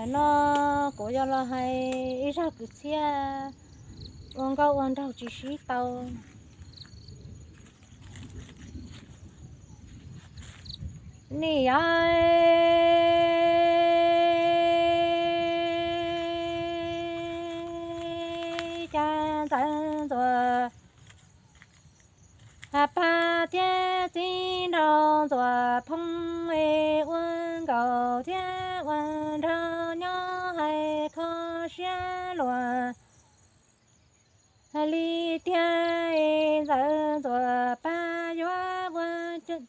Ntawm no kuv yuav los hais ib zaj kwv txhiaj ua nkauj ua nraug tsis sib tau. Nim yog cas Ntxawm Ntxuam Paj thiab txiv nraug Ntxuam Phoo es ua nkauj thiab ua nraug nyob hais kho siab luag li tiag. Ntxawm Ntxuam Paj yuav ua, Ntxawm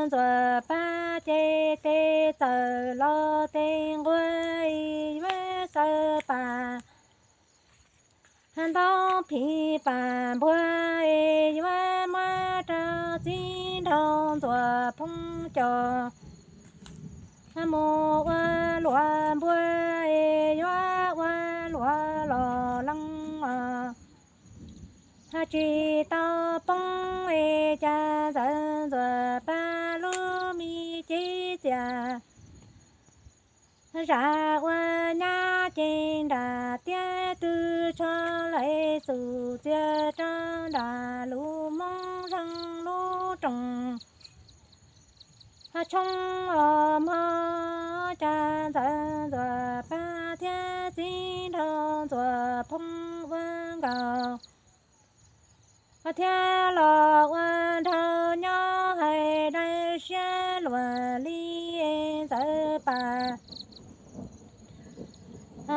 Ntxuam Paj ces tes txawm los tes nquag yuav xaws pas ntaub phim pas npuag es yuav muab rau txiv nraug Ntxuam Phoo coj mus ua luam npua es yuav ua luam los leej os. Tsis tau poob es cas Ntxawm Ntxuam Paj lub me cev txias zam ua nyab ces nram tiaj twb tsho lawm xum txias rau nram lub Moob Zeeg lub rooj. Tshoob os mog, cas Ntxawm Ntxuam Paj thiab txiv nraug Ntxuam Phoo ua nkauj thiab los ua nraug nyob hais dawb siab luag li. Ntxawm Paj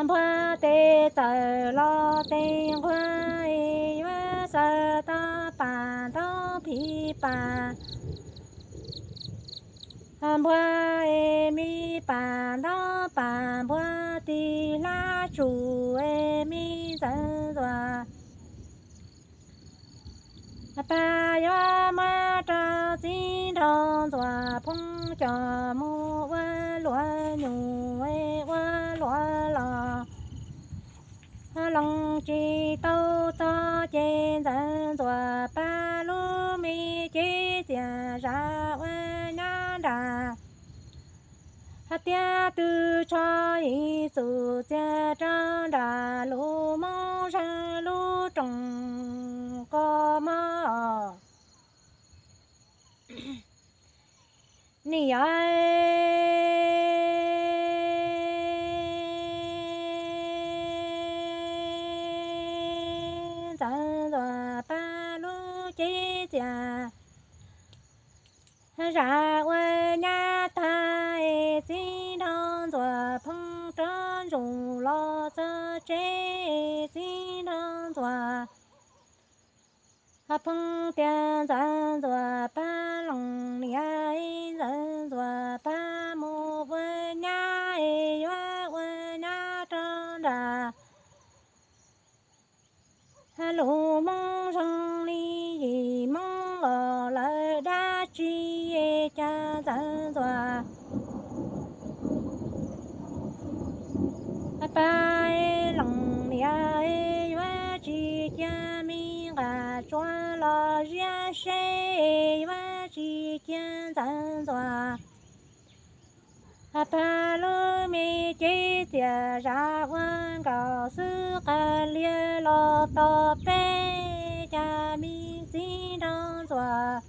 npuag tes txawm los tes nquag es yuav xaws tau pas ntaub phim pas npuag es me pas ntaub pas npuag tig hlab tsuj es me Ntxawm Ntxuam Paj yuav muab rau txiv nraug Ntxuam Phoo coj mus ua luam nyuj es ua luam los leej tsis tau txog ces Ntxawm Ntxuam Paj lub me cev txias zam ua nyab nram tiaj twb tsho yim xum txias rau nram lub Moob Zeeg lub rooj kos mog. Nim yog Ntxawm Ntxuam Paj lub cev txias zam ua nyab tag es txiv nraug Ntxuam Phoo rov ntsuj los txog tsev es txiv nraug Ntxuam Phoo tias Ntxawm Ntxuam Paj leej niam, Ntxawm Ntxuam Paj mus ua nyab es yuav ua nyab rau nram lub Moob Zeeg li yim Moob os lawm dab tsi es cas Ntxawm Ntxuam Paj leej niam yuav tsis cia me nqa tsuav los ziab seb yuav tsis cia Ntxawm Ntxuam Paj lub me cev txias zam ua nkaus xwb qas liag los tos peb cas me txiv nraug Ntxuam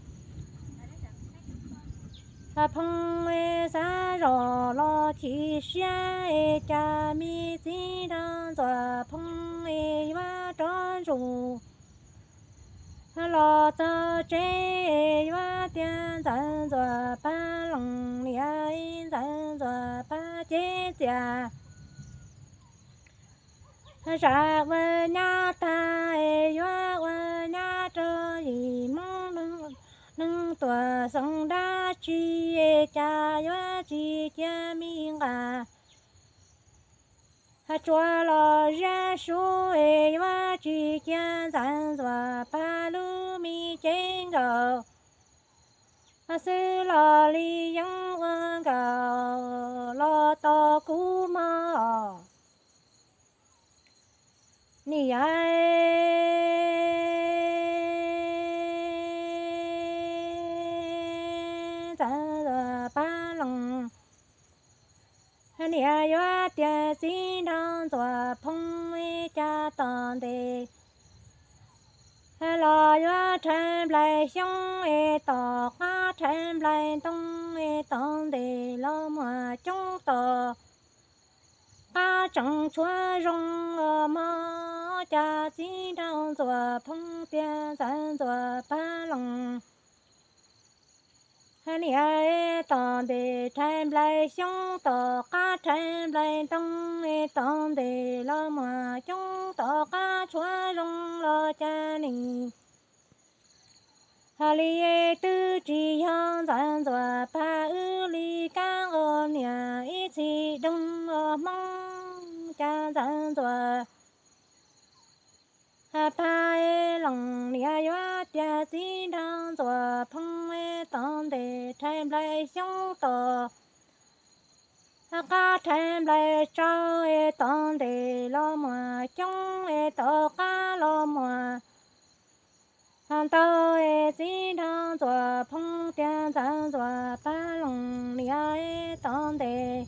Phoo xav zoj los chim siab es cas me txiv nraug Ntxuam Phoo es yuav rov ntsuj los txog tsev es yuav tias Ntxawm Ntxuam Paj leej niam, Ntxawm Ntxuam Paj cev txias zam ua nyab tag es yuav ua nyab rau yim Moob, neeg tuam xeem dab tsi es cas yuav tsis cia me nqa tsuav los ziab sub es yuav tsis cia Ntxawm Ntxuam Paj lub me cev nkaus xwb los li yeeb ua nkaus los tos kuv mog. Nim yog Ntxawm Ntxuam Paj leej niam yuav Rhais nplaig xyoob es tom qab rhais nplaig ntoo es tom ntej los muag coob tom qab tseem tshuav zoo los mog. Cas txiv nraug ntxuam Phoo tias ntxawm ntxuam Paj Loos, niam, tom ntej rhais nplaig xyoob tom qab rhais nplaig ntoo es tom ntej los muag coob tom qab tshuav zoo los cas nim hais li twb tsis yog ntxawm ntxuam Paj wb li kab nqos niam ib txhis doog os Hmoob. Cas ntxawm ntxuam Paj Loos niam yuav tias txiv nraug ntxuam Phoo tom ntej rhais nplaig xyoob tom qab rhais nplaig tsau es tom ntej los muag coob es tom qab los muag ntau es txiv nraug ntxuam Phoo tias ntxawm ntxuam Paj Loos niam es tom ntej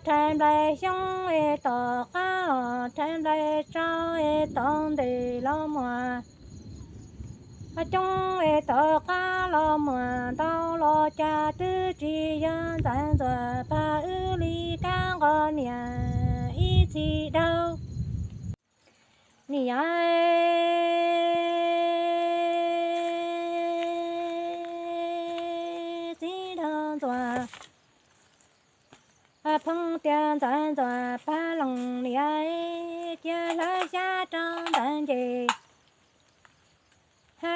rhais nplaig xyoob es tom qab os rhais nplaig tsau es tom ntej los muag coob es tom qab los muag ntau los cas twb tsis yog ntxawm ntxuam Paj wb li kab nqos niam ib txhis daug. Niam, txiv nraug ntxuam Phoo tias ntxawm ntxuam Paj Loos niam, cia hlawv xyab rau ntawm nceb,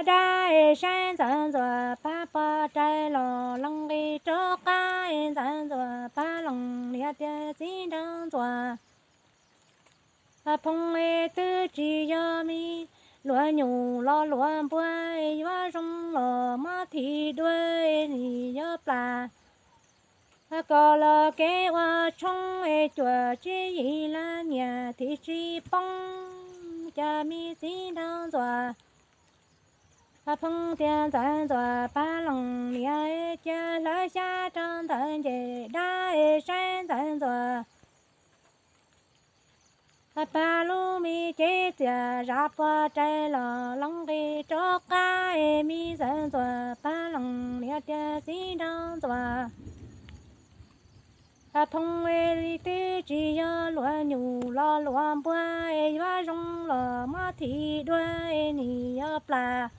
dab es saib ntxawm ntxuam Paj pom rais los los nqis rov qab es ntxawm ntxuam Paj Loos niam tias txiv nraug ntxuam Phoo es twb tsis yog me luag nyuj los luag npua es yuav zoo los muab thim dua es nim yuav plam kom los kev ua tshoob es cuam tsib yim lab niam thim tsib poob. Cas me txiv nraug ntxuam Phoo tias ntxawm ntxuam Paj Loos niam, cia hlawv xyab rau ntawm nceb, dab es saib ntxawm ntxuam Paj lub me cev txias zav pom rais los los nqis rov qab es me ntxawm ntxuam Paj Loos niam tias txiv nraug ntxuam Phoo es twb tsis yog luag nyuj los luag npua es yuav zoo los muab thim dua es nim yuav plam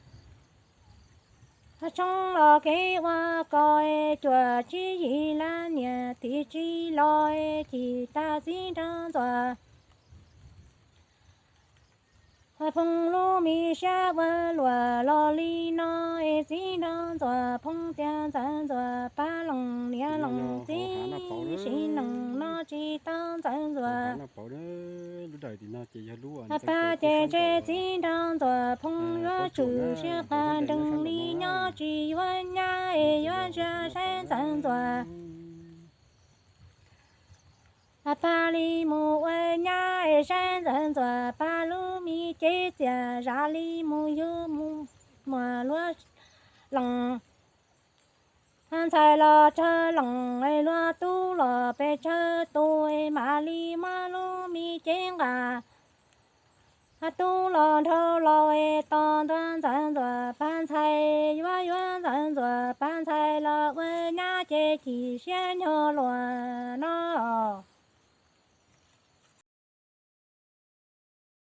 tshoob los kev ua kos es cuam tsib yim lab niam thim tsib los es cim tag txiv nraug ntxuam Phoo lub me siab ua luam los li no es txiv nraug ntxuam Phoo tias ntxawm ntxuam Paj Loos niam Loos txiv, sim neej no tsis tau ntxawm ntxuam Paj ces ntshe txiv nraug ntxuam Phoo yuav tshwm sia qas nreeg li nyob tsis yuav nyab es yuav ntsia saib ntxawm ntxuam Paj li mus ua nyab es saib ntxawm ntxuam Paj lub me cev txias zav li mus yug mus muam luag loos ntxhais los tsawg loos es luag tub los pes tsawg tus es mam li muab lub me cev nqa tub los nrhau laus es tos ntua ntxawm ntxuam Paj ntxhais yuav yuav ntxawm ntxuam Paj ntxhais los ua nyab ces chim siab nyog luam no